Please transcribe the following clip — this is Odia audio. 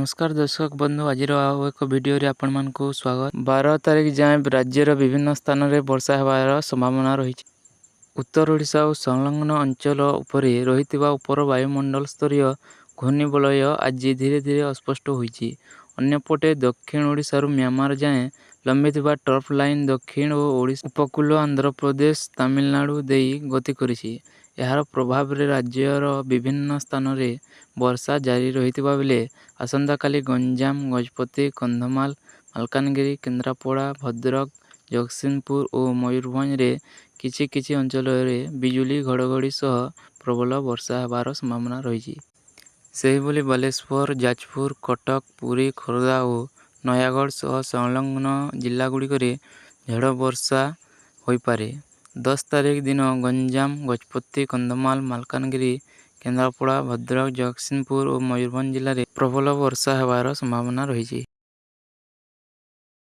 ନମସ୍କାର ଦର୍ଶକ ବନ୍ଧୁ, ଆଜିର ଆଉ ଏକ ଭିଡ଼ିଓରେ ଆପଣମାନଙ୍କୁ ସ୍ୱାଗତ। 12 ତାରିଖ ଯାଏଁ ରାଜ୍ୟର ବିଭିନ୍ନ ସ୍ଥାନରେ ବର୍ଷା ହେବାର ସମ୍ଭାବନା ରହିଛି। ଉତ୍ତର ଓଡ଼ିଶା ଓ ସଂଲଗ୍ନ ଅଞ୍ଚଳ ଉପରେ ରହିଥିବା ଉପର ବାୟୁମଣ୍ଡଳ ସ୍ତରୀୟ ଘୂର୍ଣ୍ଣିବଳୟ ଆଜି ଧୀରେ ଧୀରେ ଅସ୍ପଷ୍ଟ ହୋଇଛି। ଅନ୍ୟପଟେ ଦକ୍ଷିଣ ଓଡ଼ିଶାରୁ ମ୍ୟାମାର ଯାଏଁ ଲମ୍ବିଥିବା ଟ୍ରଫ୍ ଲାଇନ୍ ଦକ୍ଷିଣ ଓ ଓଡ଼ିଶା ଉପକୂଳ ଆନ୍ଧ୍ରପ୍ରଦେଶ, ତାମିଲନାଡୁ ଦେଇ ଗତି କରିଛି। ଏହାର ପ୍ରଭାବରେ ରାଜ୍ୟର ବିଭିନ୍ନ ସ୍ଥାନରେ ବର୍ଷା ଜାରି ରହିଥିବା ବେଳେ ଆସନ୍ତାକାଲି ଗଞ୍ଜାମ, ଗଜପତି, କନ୍ଧମାଳ, ମାଲକାନଗିରି, କେନ୍ଦ୍ରାପଡ଼ା, ଭଦ୍ରକ, ଜଗତସିଂହପୁର ଓ ମୟୂରଭଞ୍ଜରେ କିଛି କିଛି ଅଞ୍ଚଳରେ ବିଜୁଳି ଘଡ଼ଘଡ଼ି ସହ ପ୍ରବଳ ବର୍ଷା ହେବାର ସମ୍ଭାବନା ରହିଛି। ସେହିଭଳି ବାଲେଶ୍ୱର, ଯାଜପୁର, କଟକ, ପୁରୀ, ଖୋର୍ଦ୍ଧା ଓ ନୟାଗଡ଼ ସହ ସଂଲଗ୍ନ ଜିଲ୍ଲାଗୁଡ଼ିକରେ ଝଡ଼ ବର୍ଷା ହୋଇପାରେ। 10 ତାରିଖ ଦିନ ଗଞ୍ଜାମ, ଗଜପତି, କନ୍ଧମାଳ, ମାଲକାନଗିରି, କେନ୍ଦ୍ରାପଡ଼ା, ଭଦ୍ରକ, ଜଗତସିଂହପୁର ଓ ମୟୂରଭଞ୍ଜ ଜିଲ୍ଲାରେ ପ୍ରବଳ ବର୍ଷା ହେବାର ସମ୍ଭାବନା ରହିଛି।